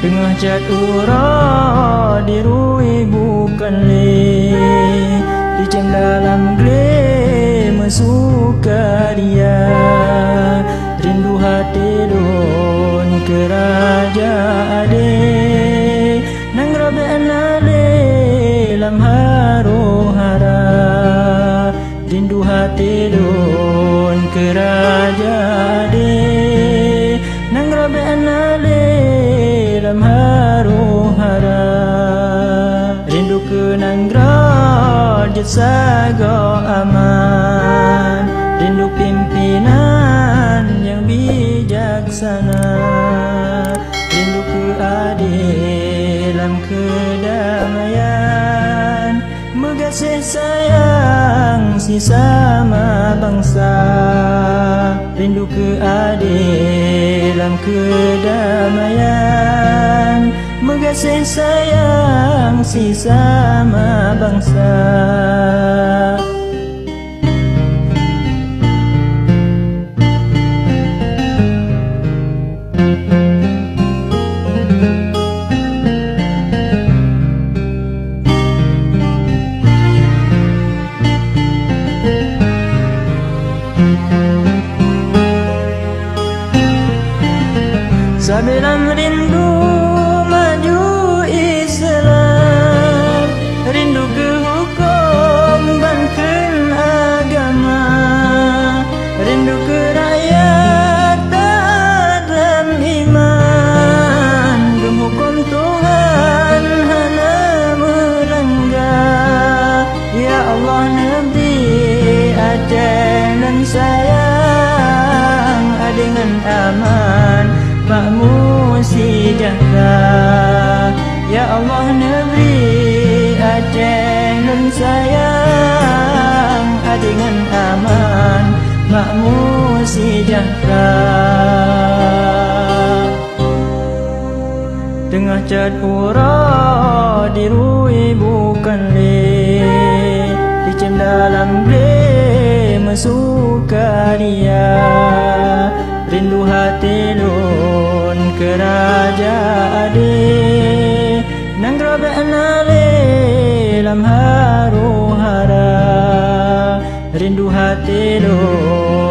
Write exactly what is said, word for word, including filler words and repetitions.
Teungoh cat uroe dirui bukan lé, icém dalam glé meusukaria. Rindu até lôn keu raja adé, nanggroe bék na lé lam harôh hara. Rindu até lôn keu raja adé, nanggroe bék na lé lam harôh hara. Rindu keu nanggroe jeuet sagoe aman, rindu pimpinan nyang bijaksana. Rindu keu adé lam keudamaian, meugaséh sayang sisama bansa. Rindu keu adé lam keudamaian, meugaséh sayang sisama bansa. Sabe lam rindu maju Islam, rindu keu hukôm ban kheun agama, rindu keu rakyat taat lam iman, geumeuhukôm Tuhan hana meulangga. Ya Allah, neubri Aceh nan sayang, adé ngon aman, makmu seujahteura. Ya Allah, neubri Aceh nan sayang, adé ngon aman, makmu seujahteura. Teungoh cat uroe dirui bukan lé, icém dalam glé meusukaria. Rindu até lôn keu raja adé, nanggroe bék na lé lam harôh hara. Rindu até lôn